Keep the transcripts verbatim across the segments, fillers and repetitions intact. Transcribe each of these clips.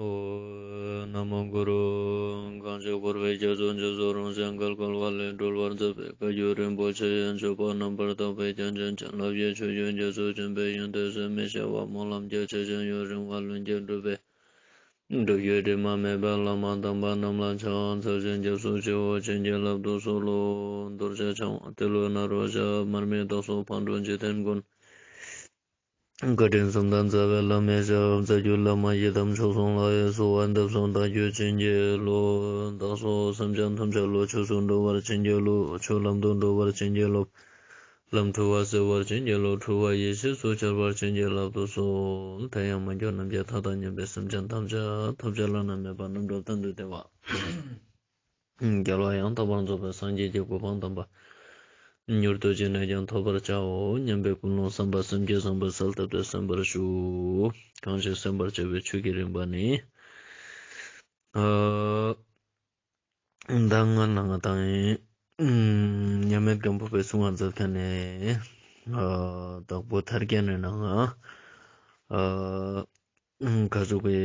ཨོཾ། ན་མོ་གུ་རུ། གང་ཞིག་འཁོར་བའི་རྒྱ་མཚོ་འཇིགས་སུ་རུང་ཞིང་བརྒལ་དཀའ་བ་ལས་སྒྲོལ་བར་མཛད་པའི་བཀའ་བརྒྱུད་རིན་པོ་ཆེ་ཡི་སྤྱོད་པ་རྣམ་པར་དག་པའི་རྒྱན་ཅན་བྱིན་རླབས་ཀྱི་ཆུ་རྒྱུན་རྒྱ་མཚོ་ཆེན་པོའི་ཡོན་ཏན་ཟད་མི་ཤེས་པ་སྨོན་ལམ་རྒྱ་ཆེ་ཞིང་ཡུན་རིང་བ་ལྷུན་གྱིས་གྲུབ་པའི་སྒྲུབ་བརྒྱུད་དྲི་མ་མེད་པའི་བླ་མ་དམ་པ་རྣམས་ལ་ཕྱག་འཚལ་ཞིང་སྐྱབས་སུ་མཆིའོ། བྱིན་གྱིས་བརླབ་ཏུ་གསོལ་ལོ། རྡོ་རྗེ་འཆང་ཏེ་ལོ་ནཱ་རོ་ཞབས། མར་མི་དྭགས་པོ་ཕག་གྲུ་འཇིག་རྟེན་མགོན། བཀའ་དྲིན་གསུམ་ལྡན་རྩ་བའི་བླ་མའི་ཞབས། རྩ་བརྒྱུད་བླ་མ་ཡི་དམ་མཆོག་གསུམ་ལ་གསོལ་བ་འདེབས་སོ། བདག་རྒྱུད་བྱིན་གྱིས་རློབས། བདག་སོགས་སེམས་ཅན་ཐམས་ཅད་བློ་ཆོས་སུ་འགྲོ་བར་བྱིན་གྱིས་རློབས། ཆོས་ལམ་དུ་འགྲོ་བར་བྱིན་གྱིས་རློབས། ལམ་འཁྲུལ་བ་སེལ་བར་བྱིན་གྱིས་རློབས། འཁྲུལ་བ་ཡེ་ཤེས་སུ་འཆར་བར་བྱིན་གྱིས་བརླབ་ཏུ་གསོལ། དེ་ཡང་མ་གྱུར་ནམ་མཁའི་མཐའ་དང་མཉམ་པའི་སེམས་ཅན་ཐམས་ཅད་ཐོབ་བྱ་བླ་ན་མེད་པ་རྣམ་གྲོལ་གཏན་དུ་བདེ་བ། རྒྱལ་བ་ཡང་དག་པར་རྫོགས་པའི་སངས་རྒྱས་ཀྱི་གོ་འཕང་དམ་པ། མྱུར་དུ་ཅི་ནས་ཀྱང་ཐོབ་པར་བྱའོ་སྙམ་པའི་ཀུན་སློང་བསམ་པ་སེམས་བསྐྱེད་བཟང་པོ་གསལ་བཏབ་སྟེ་གསན་པར་ཞུ། གང་ཞིག་གསན་པར་བྱ་བའི་ཆོས་ཀྱི་རིམ་པ་ནི། ཨ། མདང་ང་ལ་ང་དང་ཡིན། མཉམ་མེད་སྒམ་པོ་པའི་གསུང་བ་མཛད་མཁན་ནི། ཨ། དྭགས་པོ་ཐར་རྒྱན་ནི་ནང་ང་། ཨ། ག་ཟུག་པའི།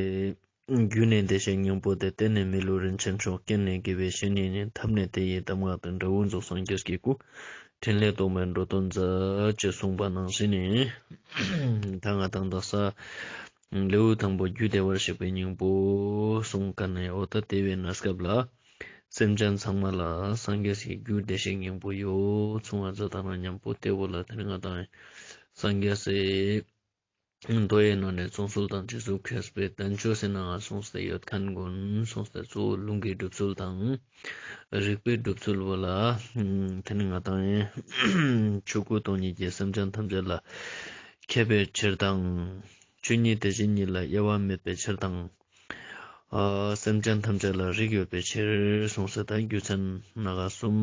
རྒྱུ་ནི་བདེ་གཤེགས་སྙིང་པོ་སྟེ། རྟེན་ནི་མི་ལུས་རིན་ཆེན་མཆོག་རྐྱེན་ནི་དགེ་བའི་བཤེས་གཉེན་ཡིན། ཐབས་ནི་དེ་ཡི་གདམས་ངག་སྟེ། འབྲས་བུ་རྫོགས་སངས་རྒྱས་ཀྱི་སྐུ། ཕྲིན་ལས་རྟོག་མེད་འགྲོ་དོན་མཛད། ཅེས་གསུངས་པ་ནང་བཞིན་ནི། ད་ང་དང་དག་ས། ལེའུ་དང་པོ་རྒྱུ་བདེ་བར་གཤེགས་པའི་སྙིང་པོ་གསུངས་མཁན་ནི། འོ་ད་དེ་བའི་གནས་སྐབས་ལ། སེམས་ཅན་ཚང་མ་ལ་སངས་རྒྱས་སི་རྒྱུ་བདེ་གཤེགས་སྙིང་པོ་ཡོད་གསུང་བ་མཛད་དང་ན་མཉམ་པོ་དེ་བོ་ལ་དེ་ནི་ང་དང་སངས་རྒྱས་སི། མདོ་ཡི་ནང་ནས་བརྩོན་འགྲུས་དང་རྗེས་སུ་མཁས་པའི་བསྟན་བཅོས་སི་ནང་གསུངས་ཏེ་ཡོད་མཁན་ཀུན་གསུངས་ཏེ་གཙོ་བོ་ལུང་གི་སྒྲུབ་ཚུལ་དང་། རིགས་པའི་སྒྲུབ་ཚུལ་བོ་ལ། དེ་ནི་ང་དང་ཡིན། ཆོས་སྐུ་སྟོང་ཉིད་ཀྱི་སེམས་ཅན་ཐམས་ཅད་ལ་མཁས་པའི་ཕྱིར་དང་། ཆོས་ཉིད་དེ་བཞིན་ཉིད་ལ་དབྱེ་བ་མེད་པའི་ཕྱིར་དང་། ཨ། སེམས་ཅན་ཐམས་ཅད་ལ་རིགས་ཡོད་པའི་ཕྱིར་གསུངས་ཏེ་ད་རྒྱུ་མཚན་སྣ་ཁ་གསུམ་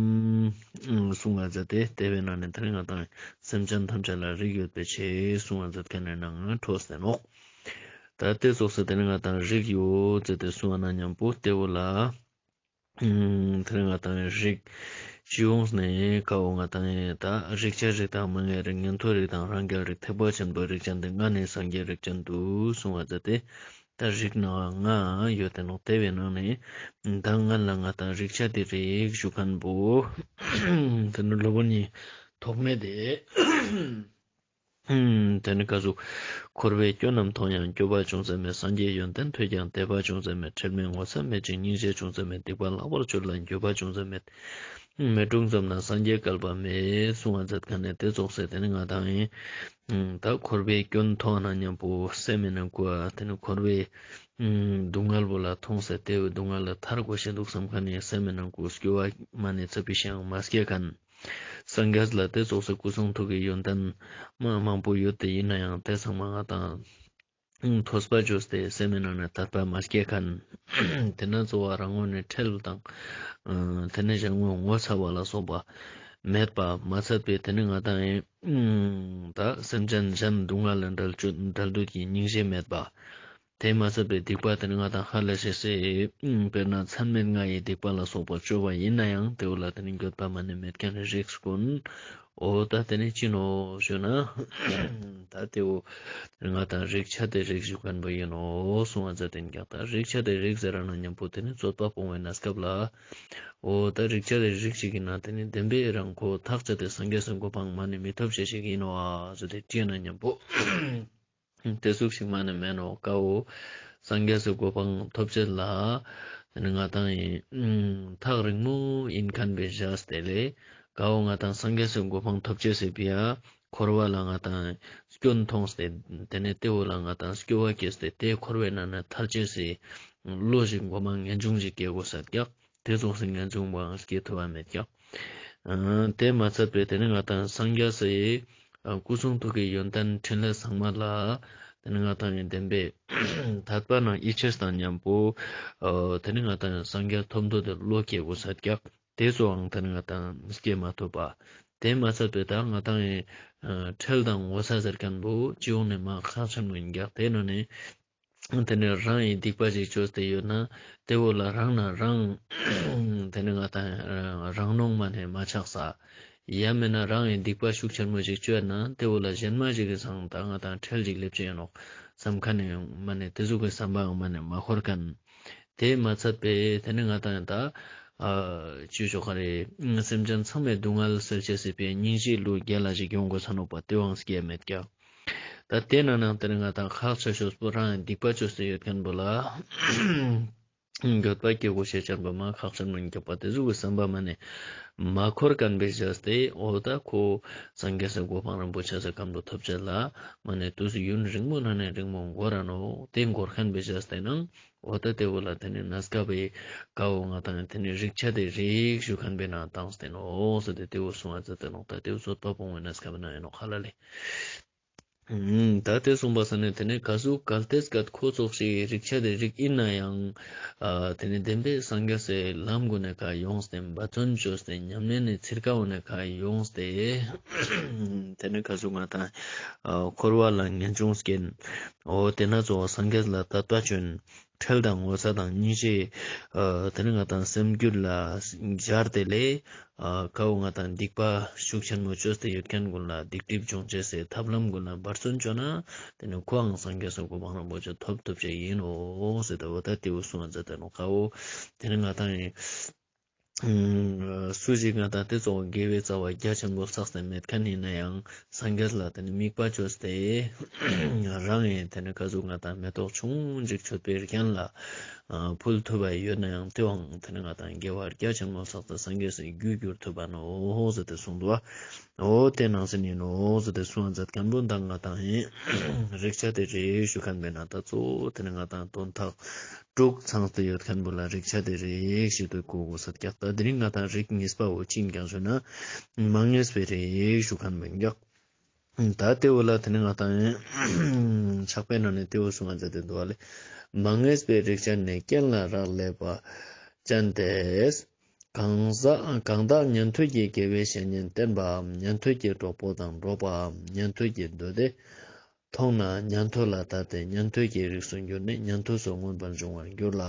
གསུང་བ་མཛད་དེ་དེ་བའི་ནང་ནས་དེ་ནི་ང་དང་ཡིན། སེམས་ཅན་ཐམས་ཅད་ལ་རིགས་ཡོད་པའི་ཕྱིར་གསུང་བ་མཛད་མཁན་ནི་ནང་ང་འཕྲོས་ཏེ་ནོག་ད་དེ་ཙོགས་སེ་དེ་ནི་ང་དང་རིགས་ཡོད་ཟེར་ཏེ་གསུང་བ་ན་མཉམ་པོ་དེ་བོ་ལ། དེ་ནི་ང་དང་རིགས་སྤྱི་ཡོངས་ནས་ཀ་བོ་ང་དང་ད་རིགས་ཆད་རིགས་དང་མ་ངེས་རིགས་ཉན་ཐོས་རིགས་དང་རང་རྒྱལ་རིགས་ཐེག་པ་ཆེན་པོའི་རིགས་ཅན་ཏེ་ལྔ་ནི་སངས་རྒྱས་རིགས་ཅན་དུ་གསུང་བ་མཛད་དེ། ད་རིགས་ནང་ལྔ་ཡོད་དེ་ནོག་དེ་བའི་ནང་ནས་ད་ང་ལ་ང་དང་རིགས་ཆད་དེ་རིགས་ཞུ་མཁན་པོ། དེ་ནི་སློབ་དཔོན་ཉིད་ཐོགས་མེད་དེ། དེ་ནི་ག་ཟུག་འཁོར་བའི་སྐྱོན་རྣམས་མཐོང་ཡང་སྐྱོ་བ་ཅུང་ཟད་མེད། སངས་རྒྱས་ཡོན་ཏན་ཐོས་ཀྱང་དད་པ་ཅུང་ཟད་མེད། ཁྲེལ་མེད་ངོ་ཚ་མེད་ཅིང་སྙིང་རྗེ་ཅུང་ཟད་མེད། སྡིག་པ་ལྷག་པར་སྤྱོད་ལ་འགྱོད་པ་ཅུང་ཟད་མེད། མེད་དྲུག་འཛོམས་ན་སངས་རྒྱས་སྐལ་པ་མེད་གསུང་བ་མཛད་མཁན་ནི་དེ་ཙོགས་སེ་དེ་ནི་ང་དང་ཡིན། ད་འཁོར་བའི་སྐྱོན་མཐོང་ན་མཉམ་པོ་སེམས་མི་ནང་ཀུ་ཨ་དེ་ནི་འཁོར་བའི་སྡུག་བསྔལ་བོ་ལ་མཐོང་སྟེ་དེ་བོའི་སྡུག་བསྔལ་ལ་ཐར་དགོས་ཤེས་འདུག་བསམ་མཁན་ནི་སེམས་མི་ནང་ཀུ་སྐྱོ་བ་མ་ནི་ཚ་པི་ཤིང་མ་སྐྱེ་མཁན། སངས་རྒྱས་ལ་དེ་ཙོགས་སེ་སྐུ་གསུང་ཐུགས་ཀྱི་ཡོན་ཏན་མ་མང་པོ་ཡོད་དེ་ཡིན་ན་ཡང་དེ་ཚང་མ་ང་དང་ཐོས་པ་བཅོས་ཏེ་སེམས་མི་ནང་ནས་དད་པ་མ་སྐྱེ་མཁན། དེ་ན་གཙོ་བོ་རང་ངོས་ནས་ཁྲེལ་དང་། དེ་ནས་གཞན་ངོས་ངོ་ཚ་བ་ལ་སོགས་པ་མེད་པ་མ་ཚད་པའི་དེ་ནི་ང་དང་ཡིན། ད་སེམས་ཅན་གཞན་སྡུག་བསྔལ་ལས་འབྲལ་འབྲལ་འདོད་ཀྱི་སྙིང་རྗེ་མེད་པ། དེ་མ་ཚད་པའི་སྡིག་པ་དེ་ནི་ང་དང་ཧ་ལས་ཤེས་སེ། དཔེར་ན་མཚམས་མེད་ལྔ་ཡི་སྡིག་པ་ལ་སོགས་པ་བཅོས་པ་ཡིན་ན་ཡང་དེ་བོ་ལ་དེ་ནི་འགྱོད་པ་མ་ནི་མེད་མཁན་རིགས་ཀུན། འོ་ད་དེ་ནི་ཅི་ནོག་ཞུ་ན། ད་དེ་བོ་ང་དང་རིགས་ཆད་དེ་རིགས་ཞུ་མཁན་པོ་ཡིན་ནོག་གསུང་བ་མཛད་དེ་ཀྱང་ད་རིགས་ཆད་དེ་རིགས་ཟེར་ན་མཉམ་པོ་དེ་ནི་རྩོད་པ་སྤོང་བའི་གནས་སྐབས་ལ། འོ་ད་རིགས་ཆད་དེ་རིགས་ཤིག་ཡིན་ན་དེ་ནི་བདེན་པའི་རང་ཁོ་ཐག་ཆད་དེ་སངས་རྒྱས་སི་གོ་འཕང་མ་ནི་མི་ཐོབ་ཅེས་ཤིག་ཡིན་ནོག་ཨ་ཟེར་ཏེ་དྲིས་ན་མཉམ་པོ། དེ་ཟུག་ཞིག་མ་ནི་མེན་ནོག་ཀ་བོ། སངས་རྒྱས་སི་གོ་འཕང་ཐོབ་ཅེས་ལ། དེ་ནི་ང་དང་ཡིན། ཐག་རིང་མོ་ཡིན་མཁན་པའི་བཞག་སྟེ་ལས། ཀ་བོ་ང་དང་སངས་རྒྱས་སི་གོ་འཕང་ཐོབ་ཅེས་སི་ཕི་ཡ། འཁོར་བ་ལ་ང་དང་སྐྱོན་མཐོང་སྟེ། དེ་ནས་དེ་བོ་ལ་ང་དང་སྐྱོ་བ་སྐྱེས་ཏེ་དེ་འཁོར་བའི་ནང་ནས་ཐར་ཅེས་སི། བློ་ཞིག་གོ་མ་ངེས་འབྱུང་ཞིག་སྐྱེ་དགོས་ས་ཀྱག་དེ་ཙོགས་སི་ངེས་འབྱུང་བའང་སྐྱེ་ཐུབ་པ་མེད་ཀྱག་ཨ། དེ་མ་ཚད་པའི་དེ་ནི་ང་དང་སངས་རྒྱས་སི་ཨ་སྐུ་གསུང་ཐུགས་ཀྱི་ཡོན་ཏན་ཕྲིན་ལས་ཚང་མ་ལ་དེ་ནི་ང་དང་ཡིན་བདེན་པའི་དད་པ་ནང་ཡིད་ཆེས་དང་མཉམ་པོ་ཨ་དེ་ནི་ང་དང་སངས་རྒྱས་ཐོབ་འདོད་དེ་བློ་སྐྱེ་དགོས་ས་ཀྱག་དེ་ཙོགས་ཡང་དེ་ནི་ང་དང་སྐྱེ་མ་ཐུབ་པ། དེ་མ་ཚད་པའི་ད་ང་དང་ཡིན་ཨ་ཁྲེལ་དང་ངོ་ཚ་ཟེར་མཁན་པོ་སྤྱི་ཡོངས་ནས་མ་ཁག་ཆེན་མོ་ཡིན་ཀྱག་དེ་ནང་ནས། དེ་ནས་རང་ཡི་སྡིག་པ་ཞིག་བཅོས་ཏེ་ཡོད་ན། དེ་བོ་ལ་རང་ན་རང་། དེ་ནི་ང་དང་རང་ནོངས་མ་ནས་མ་ཆགས་ས། ཡང་མེད་ན་རང་ངི་སྡིག་པ་ཤུགས་ཆེན་མོ་ཞིག་ཅོས་ན་དེ་བོ་ལ་གཞན་མ་ཞིག་གི་སང་ད་ང་དང་ཁྲེལ་ཞིག་ལེབ་ཅེས་ཡིན་ནོག་བསམ་མཁན་ནི་མ་ནེ་དེ་ཟུག་གི་བསམ་པའང་མ་ནེ་མ་འཁོར་མཁན། དེ་མ་ཚད་པའི་དེ་ནི་ང་དང་ད་ཨ་ཅི་ཞུ་ག་རེ། སེམས་ཅན་ཚང་མའི་སྡུག་བསྔལ་སེལ་ཅེས་སི་ཕིའ་སྙིང་རྗེའི་བློ་རྒྱལ་ལ་ཞིག་ཡོང་དགོས་ས་ནོག་པ་དེ་བོའང་སྐྱེ་མེད་ཀྱག་ད་དེ་ན་ནང་དེ་ནི་ང་དང་ཁག་ཆེ་ཤོས་པོ་རང་སྡིག་པ་ཅོས་ཏེ་ཡོད་མཁན་པོ་ལ་འགྱོད་པ་སྐྱེ་དགོས་ཤེས་ཅན་པོ་མ་ཁག་ཆེན་མོ་འགྱོད་པ་དེ་ཟུག་གི་བསམ་པ་མ་ནེ་མ་འཁོར་མཁན་པའི་བྱས་ཏེ་འོ་ད་ཁོ་སངས་རྒྱས་སི་གོ་འཕང་རིན་པོ་ཆེ་སི་ཁམས་ལ་ཐོབ་ཅེས་ལ་མ་ནེ་དུས་ཡུན་རིང་མོ་ན་ནེ་རིང་མོ་འགོར་ར་ནོག་དེ་འགོར་མཁན་པའི་བྱས་ཏེ་ནང་འོ་ད་དེ་བོ་ལ་དེ་ནི་གནས་སྐབས་པའི་ཀ་བོ་ང་དང་དེ་ནི་རིག་ཆ་དེ་རིག་ཞུ་མཁན་པའི་ནང་བཏང་སྟེ་ནོག་ཟེར་ཏེ་དེ་བོ་གསུང་བ་མཛད་དེ་ནོག་ད་དེ་བོ་ཚོད་པ་སྤོང་བའི་གནས་སྐབས་ན་ཡིན་ནོག་ཧ་ལ་ལེ། ཨུམ། ད་དེ་གསུངས་པ་ས་ནེ་དེ་ནི་ག་ཟུག་གལ་ཏེ་སྐད་ཁོ་ཚོགས་ཤིག་རིག་ཆ་དེ་རིག་ཡིན་ན་ཡང་། ཨ་དེ་ནི་བདེན་པའི་སངས་རྒྱས་སི་ལམ་གུན་ནི་ཁ་ཡོངས་ཏེ་འབད་བརྩོན་ཅོས་ཏེ་ཉམས་ལེན་ནི་ཚིར་ཀ་བོ་ནི་ཁ་ཡོངས་ཏེ། དེ་ནི་ག་ཟུག་ང་དང་ཨ་འཁོར་བ་ལ་ངེས་འབྱུང་སྐྱེན། འོ་དེ་ན་ཚོ་སངས་རྒྱས་ལ་དད་པ་ཅོན། ཁྲེལ་དང་ངོ་ཚ་དང་སྙིང་རྗེ། ཨ་དེ་ནི་ང་དང་སེམས་རྒྱུད་ལ་སྦྱར་ཏེ་ལེ། ཨ་ཀ་བོ་ང་དང་སྡིག་པ་ཤུགས་ཆེན་མོ་ཅོས་ཏེ་ཡོད་མཁན་གུན་ལ་སྡིག་སྒྲིབ་སྦྱོང་ཅེས་སི་ཐབས་ལམ་གུན་ལ་འབད་བརྩོན་ཅོ་ན་དེ་ནི་ཁོའང་སངས་རྒྱས་སི་གོ་འཕང་རིན་པོ་ཆེ་ཐོབ་ཐུབ་ཅེས་ཡིན་ནོག་ཟེར་ཏེ་འོ་ད་དེ་བོ་གསུང་བ་མཛད་དེ་ནོག་ཀ་བོ་དེ་ནི་ང་དང་ཨིན། ཨ་སུ་ཞིག་ང་དང་དེ་ཚོ་དགེ་བའི་རྩ་བ་རྒྱ་ཆེན་པོ་བསགས་ཏེ་མེད་མཁན་ཡིན་ན་ཡང་སངས་རྒྱས་ལ་དེ་ནི་དམིགས་པ་ཅོས་ཏེ་རང་ངི་དེ་ནི་ག་ཟུག་ང་དང་མེ་ཏོག་ཆུང་ཅིག་མཆོད་པའི་རྒྱན་ལ་ཨ་ཕུལ་ཐུབ་པ་ཡོད་ན་ཡང་དེ་བོའང་དེ་ནི་ང་དང་དགེ་བ་རྒྱ་ཆེན་པོ་བསགས་ཏེ་སངས་རྒྱས་སི་རྒྱུར་གྱུར་ཐུབ་པ་ནོག་ཟེར་ཏེ་གསུངས་འདུག་པ། འོ་དེ་ནང་བཞིན་ཡིན་ནོག་ཟེར་ཏེ་གསུང་བ་མཛད་མཁན་པོ་ད་ང་དང་ཨིན། རིག་ཆ་དེ་རིག་ཞུ་མཁན་པའི་ནང་ད་གཙོ་བོ་དེ་ནི་ང་དང་དོན་དག་དྲུག་ཚང་སྟེ་ཡོད་མཁན་པོ་ལ་རིག་ཆ་དེ་རིག་ཞུ་དུ་གོ་དགོས་ས་ཀྱག་ད་དེ་རིང་ང་དང་རིག་གཉིས་པ་བོ་ཅི་ཡིན་ཀྱག་ཞུ་ན་མ་ངེས་པའི་རིག་ཞུ་མཁན་པོ་ཡིན་ཀྱག་ད་དེ་བོ་ལ་དེ་ནི་ང་དང་ཕྱག་དཔེའི་ནང་ནེ་དེ་བོ་གསུང་བ་མཛད་དེ་འདུག་པ་ལེ། མ་ངེས་པའི་རིག་ཅན་ནི་རྐྱེན་ལ་རག་ལས་པ་ཅན་ཏེ། གང་ཟག་གང་དག་ཉན་ཐོས་ཀྱི་དགེ་བའི་བཤེས་གཉེན་བསྟེན་པའམ། ཉན་ཐོས་ཀྱི་གྲོགས་པོ་དང་འགྲོགས་པའམ། ཉན་ཐོས་ཀྱི་མདོ་སྡེ་མཐོང་ན་ཉན་ཐོས་ལ་ལྟ་སྟེ་ཉན་ཐོས་ཀྱི་རིགས་སུ་གྱུར་ནས་ཉན་ཐོས་སུ་མངོན་པར་འབྱུང་བར་འགྱུར་ལ།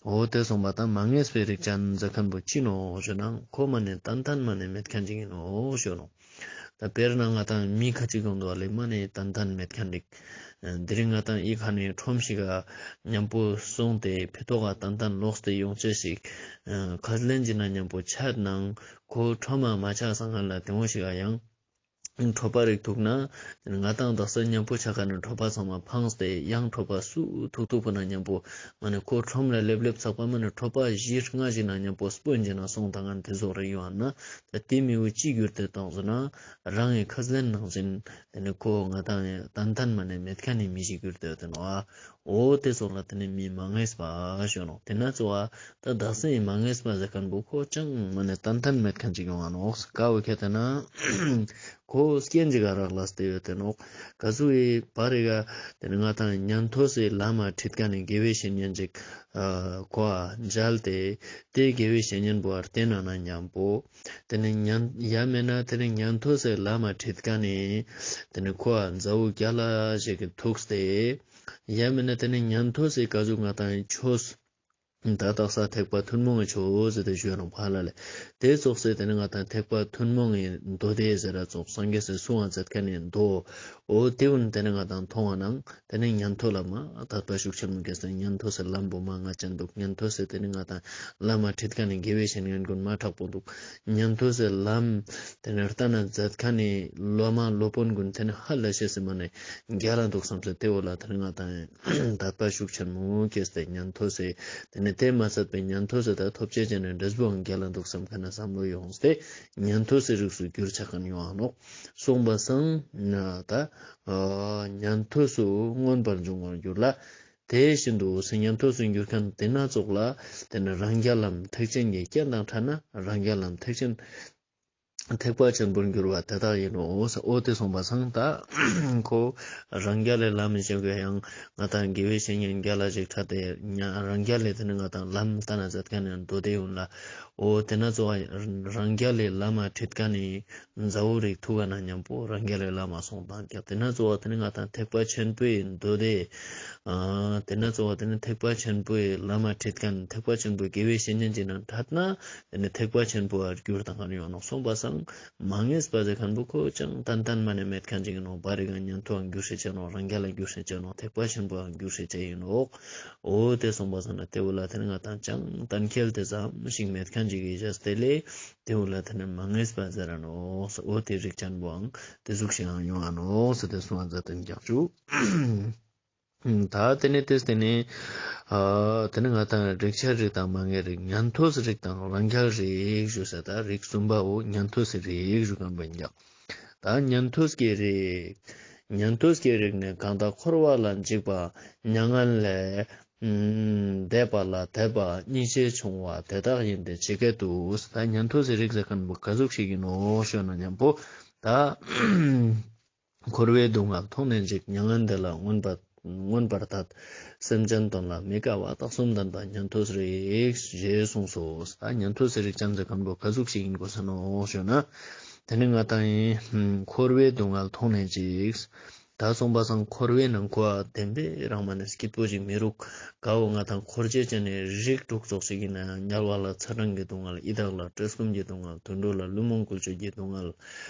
འོ་དེ་གསུངས་པ་ད་མ་ངེས་པའི་རིག་ཅན་ཟེར་མཁན་པོ་ཅི་ནོག་ཞུ་ན་ཁོ་མ་ནེ་ཏན་ཏན་མ་ནེ་མེད་མཁན་ཅིག་ཡིན་ནོག་ཞུ་ནོག་ད་དཔེར་ན་ང་དང་མི་ཁ་ཅིག་ཡོང་འདུག་པ་ལེ། མ་ནེ་ཏན་ཏན་མེད་མཁན་རིག་དེ་རིང་ང་དང་ཨི་ཁ་ནེ་ཁྲོམ་ཞིག་ག་མཉམ་པོ་སོང་སྟེ་ཕི་ཏོག་ག་ཏན་ཏན་ལོགས་ཏེ་ཡོང་ཅེས་ཤིག་ཁས་ལེན་ཅིག་ན་མཉམ་པོ་ཆ་ནང་ཁོ་ཁྲོམ་མ་མ་ཆ་སང་ང་ལ་དེ་བོ་ཞིག་ག་ཡང་ཁྲོ་པ་རིག་ཐུག་ན་ང་དང་དག་ས་མཉམ་པོ་ཆ་ཁན་ནི་ཁྲོ་པ་ཚང་མ་ཕངས་ཏེ་ཡང་ཁྲོ་པ་སུ་ཐུག་ཐུག་པོ་ན་མཉམ་པོ་མ་ནེ་ཁོ་ཁྲོམ་ལ་ལེབ་ལེབ་ཚག་པ་མ་ནེ་ཁྲོ་པ་བཞི་ལྔ་ཞིག་ན་མཉམ་པོ་སྤོན་ཅིག་ན་སོང་ད་ང་དེ་ཟོག་རེ་ཡོང་ན་ད་དེ་མི་བོ་ཅི་གྱུར་ཏེ་ཏང་ཟེར་ན་རང་ངི་ཁས་ལེན་ནང་བཞིན་དེ་ནི་ཁོ་ང་དང་ཏན་ཏན་མ་ནེ་མེད་ཁན་ནི་མི་ཞིག་གྱུར་ཏེ་ཡོད་དེ་ནོག་འོ་དེ་ཙོགས་ལ་དེ་ནི་མི་མ་ངེས་པ་ཞུ་ནོག་དེ་ན་ཙོགས་ད་དག་ས་ཨི་མ་ངེས་པ་ཟེར་ཁན་བོ་ཁོ་ཅང་མ་ནེ་ཏན་ཏན་མེད་ཁན་ཅིག་ཡོང་ང་ནོག་ཀ་བོ་ཁྱེད་དེ་ན་ཁོ་རྐྱེན་ཅིག་ག་རག་ལས་ཏེ་ཡོད་དེ་ནོག་ག་ཟུག་ཨི་བར་རི་ག་དེ་ནི་ང་དང་ཉན་ཐོས་སི་ལམ་མ་ཁྲིད་ཁན་ནི་དགེ་བའི་བཤེས་གཉེན་ཅིག་ཁོ་མཇལ་ཏེ་དེ་དགེ་བའི་བཤེས་གཉེན་བོ་བརྟེན་ན་ན་མཉམ་པོ་དེ་ནི་ཉན་ཡ་མེད་ན་དེ་ནི་ཉན་ཐོས་སི་ལམ་མ་ཁྲིད་ཁན་ནི་དེ་ནི་ཁོ་མཛའ་བོ་རྒྱལ་ལ་ཞིག་གི་ཐུག་སྟེ་ཡ་མེད་ན་དེ་ནི་ཉན་ཐོས་སི་ག་ཟུག་ང་དང་ཆོས་ད་དག་ས་ཐེག་པ་ཐུན་མོང་གི་ཆོས་ཟེར་ཏེ་ཞུ་ཡ་ནོག་ཕ་ལ་ལེ། དེ་ཙོགས་སེ་དེ་ནི་ང་དང་ཐེག་པ་ཐུན་མོང་གི་མདོ་སྡེ་ཟེར་ར་ཙོགས་སངས་རྒྱས་སི་གསུང་བ་མཛད་ཁན་ནི་མདོ། འོ་དེ་བོ་དེ་ནི་ང་དང་མཐོང་བ་ནང་དེ་ནི་ཉན་ཐོས་ལ་མ་དད་པ་ཤུགས་ཆེན་མོ་སྐྱེས་ཏེ་ཉན་ཐོས་སི་ལམ་བོ་མ་ང་ཅན་འདུག་ཉན་ཐོས་སི་དེ་ནི་ང་དང་ལམ་མ་ཁྲིད་ཁན་ནི་དགེ་བའི་བཤེས་གཉེན་གུན་མ་དྲག་པོ་འདུག་ཉན་ཐོས་སི་ལམ་དེ་ནི་ལྟ་ན་མཛད་ཁན་ནི་སློབ་མ་སློབ་དཔོན་གུན་དེ་ནི་ཧ་ལས་ཤེས་སི་མ་ནེ་རྒྱལ་ལ་འདུག་བསམ་སྟེ་དེ་བོ་ལ་དེ་ནི་ང་དང་དད་པ་ཤུགས་ཆེན་མོ་སྐྱེས་ཏེ་ཉན་ཐོས་སི་དེ་ནི་དེ་མ་ཚད་པའི་ཉན་ཐོས་སི་ད་ཐོབ་ཅེས་ཅན་ནི་འབྲས་བུའང་རྒྱལ་ལ་འདུག་བསམ་ཁན་ནི་བསམ་བློ་ཡོངས་ཏེ་ཉན་ཐོས་སི་རིགས་སུ་གྱུར་ཆ་ཁན་ཡོང་ང་ནོག་གསུངས་པ་སང་ན་ད་ཉན་ཐོས་སུ་མངོན་པར་འབྱུང་བར་འགྱུར་ལ། དེ་བཞིན་དུ་ཉན་ཐོས་སུ་འགྱུར་ཁན་དེ་ན་ཙོགས་ལ་དེ་ནི་རང་རྒྱལ་ལམ་ཐེག་ཆེན་གྱི་རྐྱེན་དང་ཕྲད་ན་རང་རྒྱལ་ལམ་ཐེག་ཆེན་ཐེག་པ་ཆེན་པོར་འགྱུར་བ་དེ་དག་ཡིན་ནོ། འོ་དེ་གསུངས་པ་སང་ད་ཁོ་རང་རྒྱལ་ལི་ལམ་ཞིག་གི་ཡང་ང་དང་དགེ་བའི་བཤེས་གཉེན་རྒྱལ་ལ་ཞིག་ཕྲད་དེ་རང་རྒྱལ་ལི་དེ་ནི་ང་དང་ལམ་ལྟ་ན་མཛད་ཁན་ནི་མདོ་སྡེ་ཡོང་ལ། འོ་དེ་ན་ཙོགས་རང་རྒྱལ་ལི་ལམ་མ་ཁྲིད་ཁན་ནི་མཛའ་བོ་རིགས་ཐུག་ག་ན་མཉམ་པོ་རང་རྒྱལ་ལི་ལམ་མ་སོང་དང་ཀྱང་དེ་ན་ཙོགས་དེ་ནི་ང་དང་ཐེག་པ་ཆེན་པོའི་མདོ་སྡེ་ ཨ་དེ་ན་ཙོགས་པ་དེ་ནི་ཐེག་པ་ཆེན་པོའི་ལམ་མ་ཁྲིད་མཁན་ཐེག་པ་ཆེན་པོའི་དགེ་བའི་བཤེས་གཉེན་ཅིག་ནང་ཕྲད་ན་དེ་ནི་ཐེག་པ་ཆེན་པོ་ཨར་གྱུར་དང་ཁན་ཡོང་ནོག། སོང་པ་སང་མ་ངེས་པ་ཟེར་མཁན་པོ་ཁོ་ཅང་ཏན་ཏན་མ་ནེ་མེད་མཁན་ཅིག་ཡིན་ནོག། བར་རི་ག་ཉན་ཐོས་ཨང་གྱུར་སེ་ཆ་ནོག། རང་རྒྱལ་ལ་གྱུར་སེ་ཆ་ནོག། ཐེག་པ་ཆེན་པོ་ཨང་གྱུར་སེ་ཆ་ཡིན་ནོག། འོ་དེ་སོང་པ་སང་ན་དེ་བོ་ལ་དེ་ནི་ང་དང་ཅང་གཏན་འཁེལ་དེ་ཙམ་ཞིག་མེད་མཁན་ཅིག་ཡིན་ཅེས་དེ་ལས་དེ་བོ་ལ་དེ་ནི་མ་ངེས་པ་ཟེར་ར་ནོག། འོ་དེ་རིགས་ཅན་པོའང་དེ་ཟུག་ཞིག་ཡང་ཡོང་ང་ནོག་ཟེར་ཏེ་གསུང་བ་མཛད་དེ་ཀྱག་ཅུ། ད་དེ་ནས་དེ་དེ་ནས་ཨ་དེ་ནས་ང་དང་རིགས་ཆད་རིགས་དང་མ་ངེས་རིགས་ཉན་ཐོས་རིགས་དང་རང་རྒྱལ་རིགས་ཞུ་ས་ད་རིགས་གསུམ་པོ་ཉན་ཐོས་རིགས་ཞུ་མཁན་པོ་ཡིན་ཀྱག། ད་ཉན་ཐོས་ཀྱི་རིགས། ཉན་ཐོས་ཀྱི་རིགས་ནི་གང་དག་འཁོར་བ་ལ་འཇིགས་པ་མྱ་ངན་ལས་འདས་པ་ལ་དད་པ་སྙིང་རྗེ་ཆུང་བ་དེ་དག་ཡིན་ཏེ་ཇི་སྐད་དུ། ད་ཉན་ཐོས་རིགས་ཟེར་མཁན་པོ་ག་ཟུག་ཞིག་ཡིན་ནོག་ཞུ་ན་མཉམ་པོ་ད། འཁོར་བའི་སྡུག་བསྔལ་མཐོང་ནས་འཇིགས། མྱ་ངན་འདས་ལ་མངོན་པར་མངོན་པར་དད། སེམས་ཅན་དོན་ལ་མི་དགའ་བ། རྟགས་གསུམ་ལྡན་པ་ཉན་ཐོས་རིགས། ཞེས་གསུངས་སོ། ད་ཉན་ཐོས་རིགས་ཅན་ཟེར་མཁན་པོ་ག་ཟུག་ཞིག་ཡིན་དགོས་ས་ནོག་ཞུ་ན། དེ་ནི་ང་དང་ཡིན་འཁོར་བའི་སྡུག་བསྔལ་མཐོང་ནས་འཇིགས། ད་སོང་པ་སང་འཁོར་བའི་ནང་ཁོ་བདེན་པའི་རང་མ་ནེ་སྐྱིད་པོ་ཞིག་མི་རུག། ག་བོ་ང་དང་འཁོར་བྱེད་ཅན་ནི་རིགས་དྲུག་ཙོགས་ཤིག་ཡིན་ན་ཡང་དམྱལ་བ་ལ་ཚ་གྲང་གི་སྡུག་བསྔལ། ཡི་དྭགས་ལ་བཀྲེས་སྐོམ་གྱི་སྡུག་བསྔལ། དུད་འགྲོ་ལ་བླུན་རྨོངས་བཀོལ་སྤྱོད་ཀྱི་སྡུག་བསྔལ།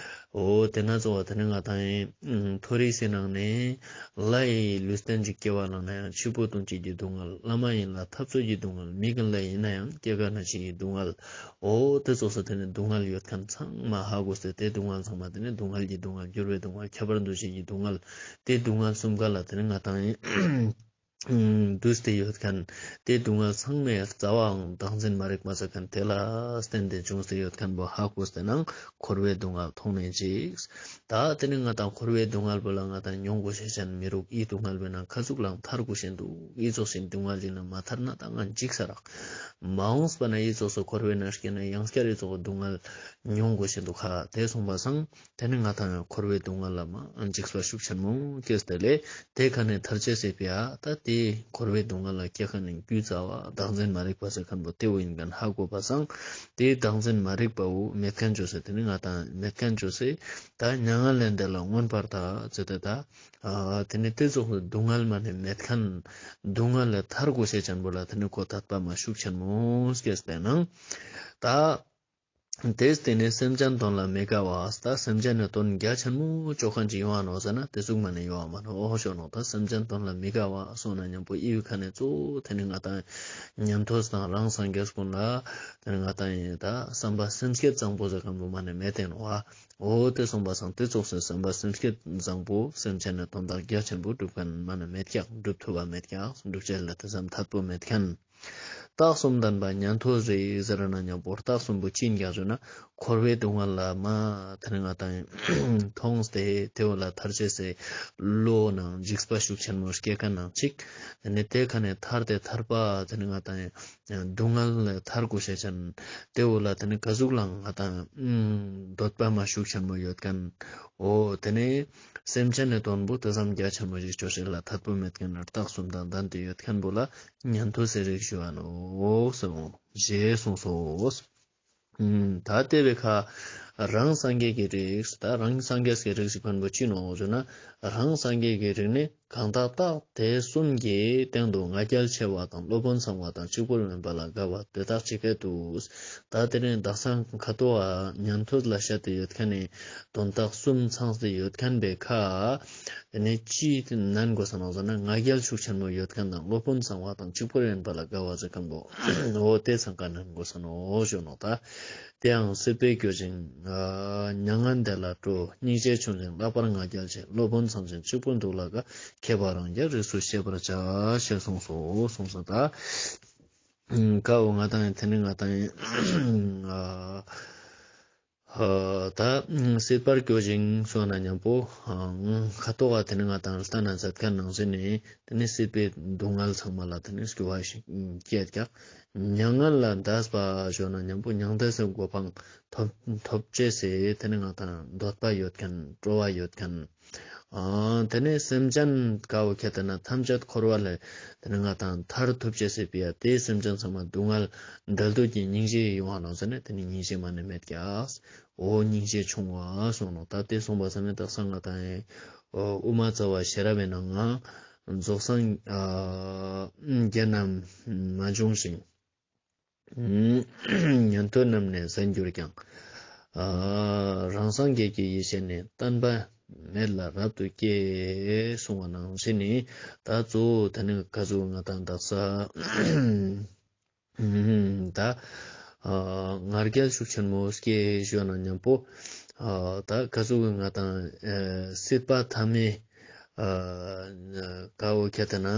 འོ་དེ་ན་ཙོགས་པ་དེ་ནི་ང་དང་ཡིན་མཐོ་རིས་སི་ནང་ནས་ལྷའི་ལུས་རྟེན་ཅིག་སྐྱེ་བ་བླངས་ན་ཡང་འཆི་འཕོ་ལྟུང་བྱེད་ཀྱི་སྡུག་བསྔལ། ལྷ་མ་ཡིན་ལ་འཐབ་རྩོད་ཀྱི་སྡུག་བསྔལ། མི་རྒན་ལ་ཡིན་ན་ཡང་སྐྱེ་རྒ་ན་འཆི་ཡི་སྡུག་བསྔལ། འོ་དེ་ཙོགས་སུ་དེ་ནི་སྡུག་བསྔལ་ཡོད་མཁན་ཚང་མ་ཧ་གོ་སྟེ་དེ་སྡུག་བསྔལ་ཚང་མ་དེ་ནི་སྡུག་བསྔལ་གྱི་སྡུག་བསྔལ། འགྱུར་བའི་སྡུག་བསྔལ། ཁྱབ་པ་འདུ་བྱེད་ཀྱི་སྡུག་བསྔལ། དེ་སྡུག་བསྔལ་གསུམ་ཀ་ལ་དེ་ནི་ང་དང་ཡིན་འདུས་ཏེ་ཡོད་མཁན། དེ་སྡུག་བསྔལ་ཚང་མའི་རྩ་བའང་བདག་འཛིན་མ་རིག་པ་ཟེར་མཁན་དེ་ལ་བརྟེན་ཏེ་བྱུང་སྟེ་ཡོད་མཁན་པོ་ཧ་གོ་སྟེ་ནང་འཁོར་བའི་སྡུག་བསྔལ་མཐོང་ནས་འཇིགས། ད་དེ་ནི་ང་དང་འཁོར་བའི་སྡུག་བསྔལ་པོ་ལ་ང་དང་མྱོང་དགོས་ཤེས་ཅན་མི་རུག། འི་སྡུག་བསྔལ་པོའི་ནང་ག་ཟུག་ལའང་ཐར་དགོས་ཤེས་འདུག། འི་ཙོགས་ཤིག་སྡུག་བསྔལ་ཅིག་ལ་མ་ཐར་ན་ད་ང་འཇིགས་ས་རག། མ་འོངས་པ་ན་འི་ཙོགས་སུ་འཁོར་བའི་ནང་སྐྱེས་ན་ཡང་སྐྱར་འི་ཙོགས་སྡུག་བསྔལ་མྱོང་དགོས་ཤེས་འདུག་ཁ། དེ་སོང་པ་སང་དེ་ནི་ང་དང་འཁོར་བའི་སྡུག་བསྔལ་ལ་མ་འཇིགས་པ་ཤུགས་ཆེན་མོ་སྐྱེས་ཏེ་ལས་དེ་ཁ་ནས་ཐར་ཅེས་སི་ཕི་ཡ་ད་དེ་འཁོར་བའི་སྡུག་བསྔལ་ལ་སྐྱེ་མཁན་ནི་རྒྱུ་རྩ་བ་བདག་འཛིན་མ་རིག་པ་ཟེར་མཁན་པོ་དེ་བོ་ཡིན་མཁན་ཧ་གོ་པ་སང་དེ་བདག་འཛིན་མ་རིག་པ་བོ་མེད་མཁན་བཅོས་སེ་དེ་ནི་ང་དང་མེད་མཁན་བཅོས་སེ་ད་མྱ་ངན་ལས་འདས་ལ་མངོན་པར་དད་ཟེར་ཏེ་ད་ཨ་དེ་ནི་དེ་ཙོགས་སྡུག་བསྔལ་མ་ནེ་མེད་མཁན་སྡུག་བསྔལ་ལས་ཐར་དགོས་ཤེས་ཅན་པོ་ལ་དེ་ནི་ཁོ་དད་པ་མ་ཤུགས་ཆེན་མོ་སྐྱེས་ཏེ་ནང་ད། དེས་དེ་ནས་སེམས་ཅན་དོན་ལ་མི་དགའ་བ། ད་སེམས་ཅན་ནི་དོན་རྒྱ་ཆེན་མོ་ཅོ་མཁན་ཅིག་ཡོང་ང་ནོག་ཟེར་ན་དེ་ཟུག་མ་ནེ་ཡོང་ང་མ་ནོག་ཞུ་ནོག། ད་སེམས་ཅན་དོན་ལ་མི་དགའ་བ་སོང་ན་མཉམ་པོ་འི་བོའི་ཁ་ནས་གཙོ་བོ་དེ་ནི་ང་དང་ཉན་ཐོས་དང་རང་སངས་རྒྱས་ཀུན་ལ་དེ་ནི་ང་དང་ཡིན་ད་བསམ་པ་སེམས་བསྐྱེད་བཟང་པོ་ཟེར་མཁན་པོ་མ་ནེ་མེད་དེ་ནོག་བ། འོ་དེ་སོང་པ་སང་དེ་ཙོགས་སེ་བསམ་པ་སེམས་བསྐྱེད་བཟང་པོ་སེམས་ཅན་ནི་དོན་དག་རྒྱ་ཆེན་པོ་སྒྲུབ་མཁན་མ་ནེ་མེད་ཀྱག། སྒྲུབ་ཐུབ་པ་མེད་ཀྱག། སྒྲུབ་བྱེད་ལ་དེ་ཙམ་ཐད་པོ་མེད་མཁན། རྟགས་གསུམ་ལྡན་པ་ཉན་ཐོས་རིགས་ཟེར་ན་མཉམ་པོ་རྟགས་གསུམ་པོ་ཅི་ཡིན་ཀྱག་ཞུ་ན་འཁོར་བའི་སྡུག་བསྔལ་ལ་མ་དེ་ནི་ང་དང་མཐོང་སྟེ་དེ་བོ་ལ་ཐར་ཅེས་སི་བློ་ནང་འཇིགས་པ་ཤུགས་ཆེན་མོ་སྐྱེ་མཁན་ནང་གཅིག། དེ་ནི་དེ་ཁ་ནས་ཐར་ཏེ་ཐར་པ་དེ་ནི་ང་དང་སྡུག་བསྔལ་ལས་ཐར་དགོས་ཤེས་ཅན་དེ་བོ་ལ་དེ་ནི་ག་ཟུག་ལའང་ང་དང་འདོད་པ་མ་ཤུགས་ཆེན་མོ་ཡོད་མཁན། འོ་དེ་ནི་སེམས་ཅན་ནི་དོན་པོ་དེ་ཙམ་རྒྱ་ཆེན་མོ་ཞིག་ཅོ་ཤེས་ལ་ཐད་པོ་མེད་མཁན་ནི་རྟགས་གསུམ་དང་ལྡན་ཏེ་ཡོད་མཁན་པོ་ལ་ཉན་ཐོས་སི་རིགས་ཞུ་བ་ནོག་ཟེར་ཞེས་གསུངས་སོ། ད་དེ་བོའི་ཁ་རང་སངས་རྒྱས་ཀྱི་རིགས། ད་རང་སངས་རྒྱས་ཀྱི་རིགས་ཞུ་མཁན་པོ་ཅི་ནོག་ཞུ་ན་རང་སངས་རྒྱས་ཀྱི་རིགས་ནི་གང་དག་རྟགས་དེ་གསུམ་གྱི་སྟེང་དུ་ང་རྒྱལ་ཆེ་བ་དང་སློབ་དཔོན་ཚངས་པ་དང་གཅིག་པུར་དབེན་པ་ལ་དགའ་བ་དེ་དག་ཇི་སྐད་དུ། ད་དེ་ནི་དག་ས་ཁ་ཐོག་ཉན་ཐོས་ལ་བཤད་དེ་ཡོད་མཁན་ནི་དོན་དག་གསུམ་ཚང་སྟེ་ཡོད་མཁན་པོའི་ཁ་དེ་ནི་ཅི་ནན་དགོས་ས་ནོག་ཟེར་ན་ང་རྒྱལ་ཤུགས་ཆེན་མོ་ཡོད་མཁན་དང་སློབ་དཔོན་ཚངས་པ་དང་གཅིག་པུར་དབེན་པ་ལ་དགའ་བ་ཟེར་མཁན་པོ་འོ་དེ་ཚང་ཀ་ནན་དགོས་ས་ནོག་ཞུ་ནོག། ད་དེའང་སྲིད་པའི་སྐྱོ་ཞིང་མྱ་ངན་འདས་ལ་སྤྲོ། སྙིང་རྗེ་ཆུང་ཞིང་ལྷག་པར་ང་རྒྱལ་ཆེ། སློབ་དཔོན་ཚངས་ཞིང་གཅིག་པུར་འདུག་ལ་དགའ། ཁྱད་པར་རང་རྒྱལ་རིགས་སུ་ཤེས་པར་བྱ། ཞེས་གསུངས་སོ། གསུངས་སོ། ད་ཀ་བོ་ང་དང་ཡིན་དེ་ནི་ང་དང་ཡིན་ཨ་ད་སྲིད་པར་སྐྱོ་ཞིང་སོང་ན་མཉམ་པོ་ཁ་ཐོག་ག་དེ་ནི་ང་དང་ལྟ་ན་མཛད་མཁན་ནང་བཞིན་ནི་དེ་ནི་སྲིད་པའི་སྡུག་བསྔལ་ཚང་མ་ལ་དེ་ནི་སྐྱོ་བ་ཞིག་སྐྱེད་ཀྱག། མྱ་ངན་ལས་འདས་པ་ཞུ་ན་མཉམ་པོ་མྱང་འདས་སི་གོ་འཕང་ཐོབ་ཐོབ་ཅེས་སི་དེ་ནི་ང་དང་འདོད་པ་ཡོད་མཁན་སྤྲོ་བ་ཡོད་མཁན། ཨ་དེ་ནས་སེམས་ཅན་ཀ་བོ་ཁྱེད་དེ་ན་ཐམས་ཅད་འཁོར་བ་ལས་དེ་ནས་ང་དང་ཐར་ཐུབ་ཅེས་སི་ཕི་ཡ་དེ་སེམས་ཅན་ཚང་མ་སྡུག་བསྔལ་འདས་འདོད་ཀྱི་སྙིང་རྗེ་ཡོང་བ་ནོག་ཟེར་ན་དེ་ནི་སྙིང་རྗེ་མ་ནེ་མེད་ཀྱག། འོ་སྙིང་རྗེ་ཆུང་བ་གསུངས་ནོག། ད་དེ་གསུངས་པ་ཟེར་ན་དག་ས་ང་དང་ཨེ་འོ་དབུ་མ་རྩ་བ་ཤེས་རབ་བི་ནང་ང་ རྫོགས་སངས་ཨ་རྒྱ་རྣམས་མ་འབྱུང་ཞིང་། ཉན་ཐོས་རྣམས་ནི་ཟད་འགྱུར་ཀྱང་། ཨ་རང་སངས་རྒྱས་ཀྱི་ཡེ་ཤེས་ནི། བརྟན་པ་མེད་ལ་རབ་ཏུ་སྐྱེ། གསུངས་པ་ནང་བཞིན་ནི་ད་གཙོ་བོ་དེ་ནི་ག་ཟུག་ང་དང་དག་ས་ད་ཨ་ང་རྒྱལ་ཤུགས་ཆེན་མོ་སྐྱེ་ཞུ་ན་མཉམ་པོ་ཨ་ད་ག་ཟུག་ང་དང་ཨ་སྲིད་པ་ཐ་མའི་ཨ་ཀ་བོ་ཁྱད་ད་ན་ཨ་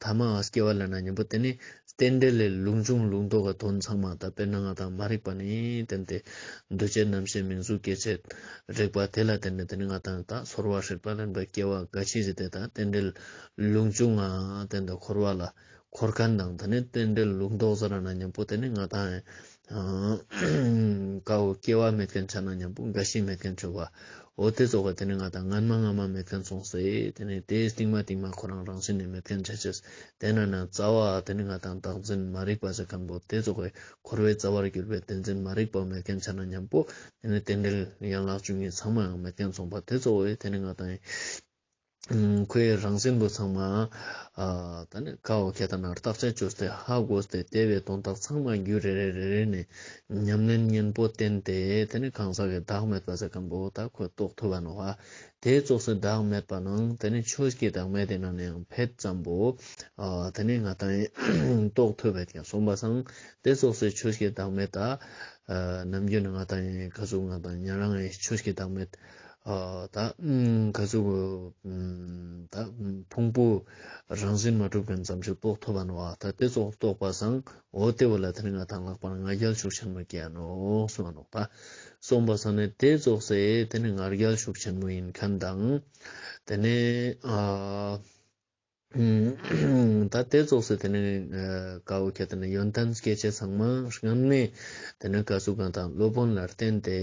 ཐ་མ་སྐྱེ་བ་ལ་ན་མཉམ་པོ་དེ་ནི་རྟེན་འབྲེལ་ལས་ལུགས་འབྱུང་ལུགས་ལྡོག་གི་དོན་ཚང་མ་ད་དཔེར་ན་ང་དང་མ་རིག་པ་ནི་བརྟེན་ཏེ་འདུ་བྱེད་རྣམ་ཤེས་མིང་གཟུགས་སྐྱེ་མཆེད་རེག་པ་དེ་ལ་བརྟེན་ནས་དེ་ནི་ང་དང་ད་ཚོར་བ་སྲེད་པ་ལེན་པ་སྐྱེ་བ་རྒ་ཤི་ཟེར་ཏེ་ད་རྟེན་འབྲེལ་ལུགས་འབྱུང་ང་བརྟེན་ཏེ་འཁོར་བ་ལ་འཁོར་མཁན་དང་དེ་ནི་རྟེན་འབྲེལ་ལུགས་ལྡོག་ཟེར་ན་མཉམ་པོ་དེ་ནི་ང་དང་ཀ་བོ་སྐྱེ་བ་མེད་མཁན་ཆ་ན་མཉམ་པོ་རྒ་ཤི་མེད་མཁན་ཆོག་པ། འོ་དེ་ཙོགས་དེ་ནི་ང་དང་སྔན་མ་སྔ་མ་མེད་མཁན་སོང་སེ་དེ་ནི་དེ་སྟིང་མ་སྟིང་མ་ཁོ་རང་རང་བཞིན་ནི་མེད་མཁན་ཆ་ཅེས། དེ་ན་ན་རྩ་བ་དེ་ནི་ང་དང་བདག་འཛིན་མ་རིག་པ་ཟེར་མཁན་པོ་དེ་ཙོགས་འཁོར་བའི་རྩ་བར་གྱུར་པའི་བདེན་འཛིན་མ་རིག་པ་མེད་མཁན་ཆ་ན་མཉམ་པོ་དེ་ནི་རྟེན་འབྲེལ་ཡན་ལག་བཅུ་གཉིས་ཚང་མ་ཡང་མེད་མཁན་སོང་པ་དེ་ཙོགས་དེ་ནི་ང་དང་ཁོའི་རང་བཞིན་པོ་ཚང་མ་ཨ་ད་ནི་ཀ་བོ་ཁྱད་ད་ན་བརྟག་དཔྱད་བཅོས་ཏེ་ཧ་གོ་སྟེ་དེ་བའི་དོན་དག་ཚང་མ་རྒྱུད་རེ་རེ་རེ་རེ་ནས་ཉམས་ལེན་གཉེན་པོ་བསྟེན་ཏེ་དེ་ནི་གང་ཟག་གི་བདག་མེད་པ་ཟེར་མཁན་པོ་ད་ཁོས་རྟོགས་ཐུབ་པ་ནོག་པ། དེ་ཙོགས་སེ་བདག་མེད་པ་ནང་དེ་ནི་ཆོས་ཀྱི་བདག་མེད་དེ་ན་ནས་ཡང་ཕེད་ཙམ་པོ་ཨ་དེ་ནི་ང་དང་རྟོགས་ཐུབ་པ་ཡང་སོང་པ་སང་དེ་ཙོགས་སེ་ཆོས་ཀྱི་བདག་མེད་ད་ཨ་ནམ་རྒྱུན་ང་དང་ག་ཟུག་ང་དང་ཉན་རང་ཡང་ཆོས་ཀྱི་བདག་མེད་ཨ་ད་ག་ཟུག་ད་ཕུང་པོ་རང་བཞིན་མ་གྲུབ་མཁན་ཙམ་ཞིག་རྟོགས་ཐུབ་པ་ནོག་པ། ད་དེ་ཙོགས་རྟོགས་པ་སང་འོ་དེ་བོ་ལ་དེ་ནི་ང་དང་ལྷག་པར་ང་རྒྱལ་ཤུགས་ཆེན་མོ་སྐྱེ་ཡ་ནོག་གསུངས་པ་ནོག་པ། གསུངས་པ་སང་ནི་དེ་ཙོགས་སེ་དེ་ནི་ང་རྒྱལ་ཤུགས་ཆེན་མོ་ཡིན་མཁན་དང་དེ་ནི་ཨ་ད་དེ་ཙོགས་སེ་དེ་ནི་ཀ་བོ་ཁྱད་དེ་ནི་ཡོན་ཏན་སྐྱེ་མཆེད་ཚང་མ་སྔན་མའི་དེ་ནི་ག་ཟུག་ང་དང་སློབ་དཔོན་ལ་བརྟེན་ཏེ་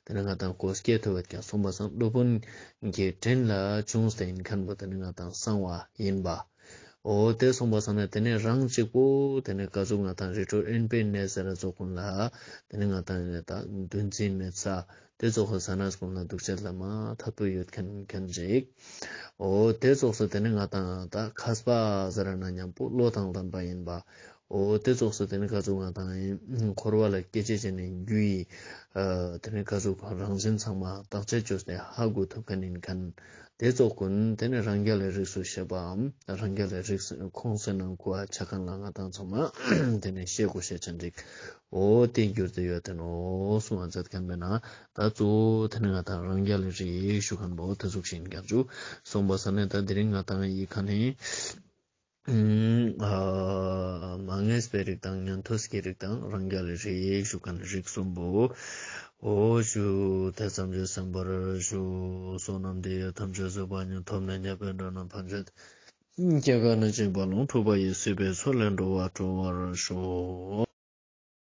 དེ་ནི་ང་དང་གོ་སྐྱེ་ཐུབ་པ་ཡང་སོང་པ་སང་སློབ་དཔོན་གྱི་དྲིན་ལ་བྱུང་སྟེ་ཡིན་མཁན་པོ་དེ་ནི་ང་དང་གསང་བ་ཡིན་པ། འོ་དེ་སོང་པ་སང་ནི་དེ་ནི་རང་གཅིག་པོ་དེ་ནི་ག་ཟུག་ང་དང་རི་ཁྲོད་དབེན་པའི་གནས་ཟེར་ར་ཙོགས་ཀུན་ལ་དེ་ནི་ང་དང་ད་འདུ་འཛི་མེད་ས་དེ་ཙོགས་སེ་ས་ན་ཀུན་ལ་འདུ་བྱེད་ལ་མ་ཐད་པོ་ཡོད་མཁན་མཁན་ཅིག་འོ་དེ་ཙོགས་སེ་དེ་ནི་ང་དང་ད་མཁས་པ་ཟེར་ན་མཉམ་པོ་བློ་དང་ལྡན་པ་ཡིན་པ། འོ་དེ་ཙོགས་སེ་དེ་ནི་ག་ཟུག་ང་དང་འཁོར་བ་ལ་སྐྱེ་མཆེད་ཅན་ནི་རྒྱུ་ཡི་ཨ་དེ་ནི་ག་ཟུག་རང་བཞིན་ཚང་མ་བརྟག་དཔྱད་བཅོས་ཏེ་ཧ་གོ་ཐུབ་མཁན་ཡིན་མཁན། དེ་ཙོགས་ཀུན་དེ་ནི་རང་རྒྱལ་ལས་རིགས་སུ་བཤད་པའམ་རང་རྒྱལ་ལས་རིགས་སུ་ཁོངས་སུ་ནང་ཁུ་བ་ཆ་མཁན་ལ་ང་དང་ཚང་མ་དེ་ནི་ཤེས་དགོས་ཤེས་ཅན་ཅིག་འོ་དེ་འགྱུར་ཏེ་ཡོད་དེ་ནོག་གསུང་བ་མཛད་མཁན་མེད་ན། ད་གཙོ་བོ་དེ་ནི་ང་དང་རང་རྒྱལ་ལས་རིགས་ཞུ་མཁན་པོ་དེ་ཟུག་ཞིག་ཡིན་མཁན་ཅུ་གསུངས་པ་སང་ནི་ད་དེ་རིང་ང་དང་ཡི་ཁ་ནི་ཨ་མ་ངེས་པའི་རིགས་དང་ཉན་ཐོས་ཀྱི་རིགས་དང་རང་རྒྱལ་ལས་རིགས་ཞུ་མཁན་རིགས་གསུམ་པོ། འོ་ཞུ་དེ་ཙམ་གྱིས་གསན་པར་ཞུ། བསོད་ནམས་འདི་ཡིས་ཐམས་ཅད་གཟིགས་པ་ཉིད། ཐོབ་ནས་ཉེས་པའི་དགྲ་རྣམས་ཕམ་བྱས་ཏེ། སྐྱེ་རྒ་ན་འཆིའི་རྦ་ཀློང་འཁྲུགས་པ་ཡི། སྲིད་པའི་མཚོ་ལས་འགྲོ་བ་སྒྲོལ་བར་ཤོག།